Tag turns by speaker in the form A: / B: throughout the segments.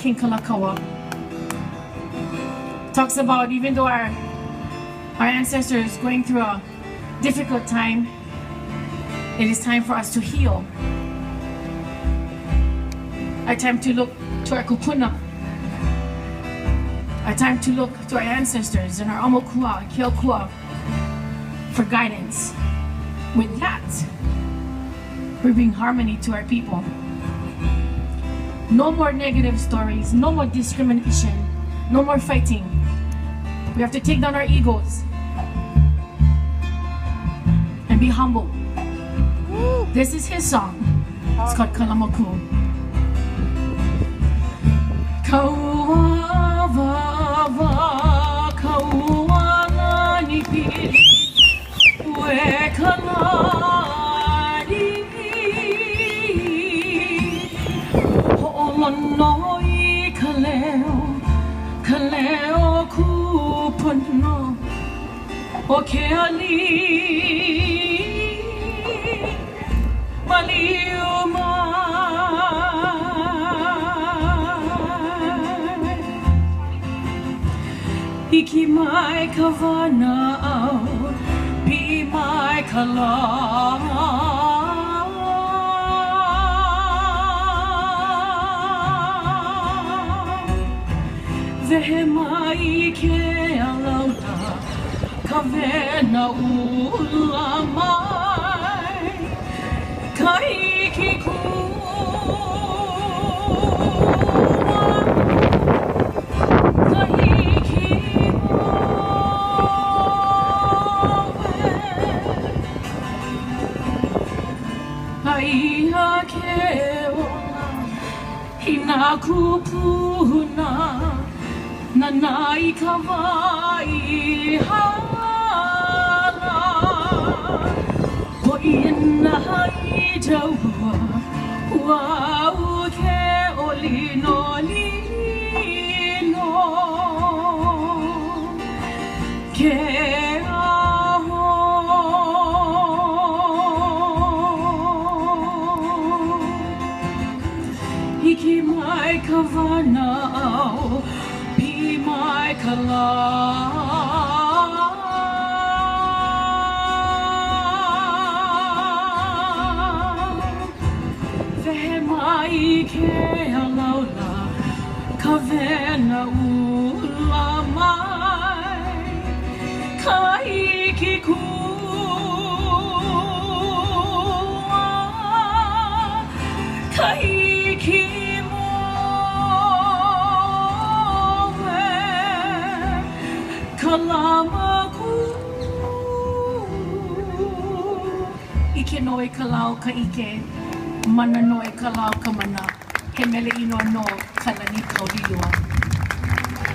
A: King Kalakaua. Talks about even though our our ancestors going through a difficult time, it is time for us to heal. Our time to look to our kupuna. Our time to look to our ancestors and our aumakua, keakua for guidance. With that, we bring harmony to our people. No more negative stories, no more discrimination, no more fighting. We have to take down our egos and be humble. This is his song. It's called Kalamaku. Kauawawa, kaualani pili, we kalani. Hoʻolono i ka leo, ka leo kūpono o ke aliʻi maliu mai. Hiki mai ka wanaʻao, piʻi mai ka lā. Wehe mai ke alaula, ka wena ʻula mai, ka hiki kua, ka hiki moe. Aia ke ola i nā kūpuna nāna i ka wā i hala. Hoʻi ana i Jaua, ua au ke ʻōlinolino. Ke aho. Hiki mai ka wanaʻao, piʻi mai ka lā. Wehe mai ke alaula, ka wena ʻula mai, ka hiki kua, ka hiki moe, ka lama kū. ʻIke nō i ka lā o ka ʻike, mana nō i ka lā o ka mana. He mele inoa no Kalanikaulewa.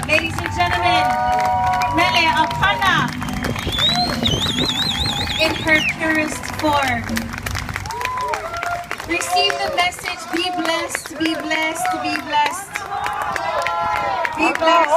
B: Ladies and gentlemen, Mele Apana in her purest form. Receive the message, be blessed, be blessed, be blessed. Be blessed.